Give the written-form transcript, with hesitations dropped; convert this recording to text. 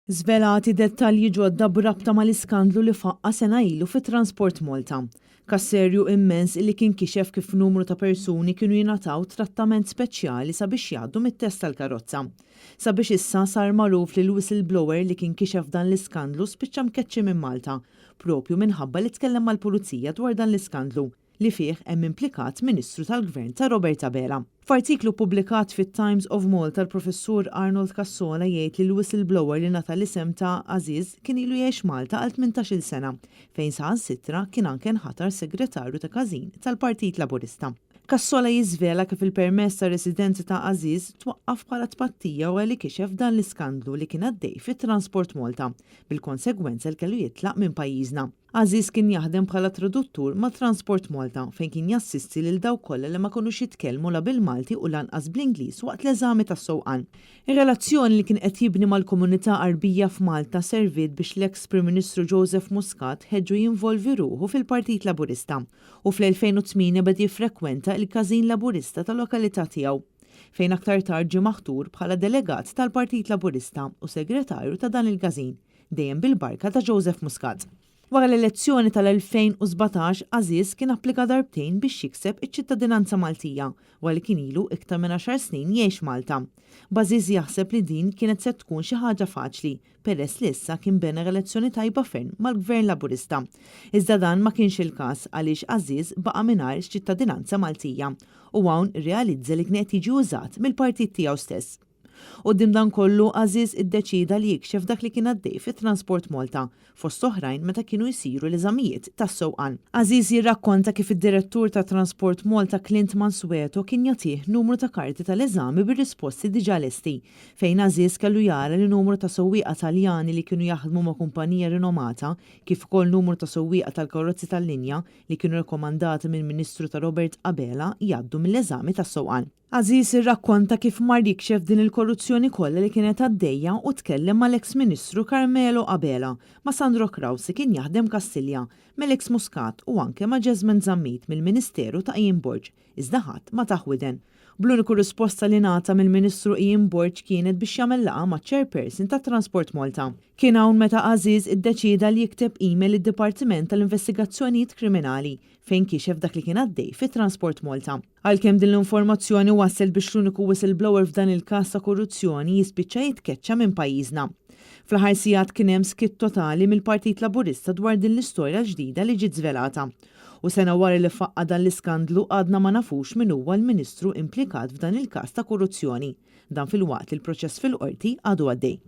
Żvelati dettalji ġodda b'rabta mal-iskandlu li faqqa' sena ilu fi Transport Malta. Każ serju immens illi kien kixef kif numru ta' persuni kienu jingħataw trattament speċjali sabiex jgħaddu mit-test tal-karozza. Sabiex issa sar magħruf li l-whistleblower li kien kixef dan l-iskandlu spiċċa mkeċċi minn Malta, propju minħabba li tkellem mal-Pulizija dwar dan l-iskandlu. li fih hemm implikat Ministru tal-Gvern ta' Robert Abela. F'artiklu ppubblikat fit-Times of Malta l-Professur Arnold Cassola jgħid li l-whistleblower li ngħata l-isem ta' Aziz kien ilu jgħix Malta għal 18-il sena fejn saħansitra kien anke nħatar segretarju ta' każin tal-Partit Laburista. Cassola jiżvela kif il-permess ta' residenza ta' Aziz twaqqaf bħala tpattija wara li kixef dan l-iskandlu li kien għaddej fi Transport Malta bil-konsegwenza li kellu jitlaq minn pajjiżna. Aziz kien jaħdem bħala traduttur ma' Transport Malta fejn kien jassisti lil dawk kollha li ma kinux jitkellmu la bil-Malti u lanqas bl-Ingliż waqt l-eżami tas-sewqan. Ir-relazzjoni li kien qed jibni mal-komunità Għarbija f'Malta serviet biex l-eks Prim Ministru Joseph Muscat ħeġġu jinvolvi ruħu fil-Partit Laburista u fl-2008 beda jiffrekwenta il-każin Laburista tal-lokalità tiegħu fejn aktar tard ġie maħtur bħala delegat tal-Partit Laburista u segretarju ta' dan il-każin. dejjem bil-barka ta' Joseph Muscat. Wara l-elezzjoni tal-2017, Aziz kien applika darbtejn biex jikseb iċ-ċittadinanza Maltija wara li kien ilu iktar minn għaxar snin jgħix Malta. B'Aziz jaħseb li din kienet se tkun xi ħaġa faċli peress li issa kien bena relazzjoni tajba ferm mal-Gvern Laburista. Iżda dan ma kienx il-każ għaliex Aziz baqa' mingħajr ċittadinanza Maltija u hawn irrealizza li kien qed jiġi użat mill-partit tiegħu stess. Quddiem dan kollu, Aziz iddeċieda li jikxef dak li kien għaddej fi Transport Malta, fost oħrajn meta kienu jsiru l-eżamijiet tas-sewqan. Aziz jirrakkonta kif id-Direttur ta' Transport Malta Clint Mansueto kien jagħtih numru ta' karti tal-eżami bir-risposti diġà lesti, fejn Aziz kellu jara li numru ta' sewwieqa Taljani li kienu jaħdmu ma' kumpanija rinomata kif ukoll numru ta' sewwieqa tal-karozzi tal-linja li kienu rakkomandati mill-Ministru ta' Robert Abela jgħaddu mill-eżami tas-sewqan. Aziz irrakkonta kif mar jikxef din il-korruzzjoni kollha li kienet għaddejja u tkellem mal-eks Ministru Carmelo Abela, ma' Sandro Craus li kien jaħdem Kastilja, m'Alex Muscat u anke ma' Jesmond Zammit mill-Ministeru ta' Ian Borg, iżda ħadd ma tah widen. Bl-uniku risposta li ngħata mill-Ministru Ian Borg kienet biex jagħmel laqgħa maċ-Chairperson ta' Transport Malta. Kien hawn meta Aziz iddeċieda li jikteb email lid-Dipartiment tal-Investigazzjonijiet Kriminali fejn kixef dak li kien għaddej fi Transport Malta. Għalkemm din l-informazzjoni wasslet biex l-uniku whistleblower f'dan il-każ ta' korruzzjoni jispiċċa jitkeċċa minn pajjiżna. Fl-aħħar sigħat kien hemm skiet totali mill-Partit Laburista dwar din l-istorja l-ġdida li ġiet żvelata. U sena wara li faqqa' dan l-iskandlu għadna ma nafux min huwa l-Ministru implikat f'dan il-każ ta' korruzzjoni. Dan filwaqt li l-proċess fil-Qorti għadu għaddej.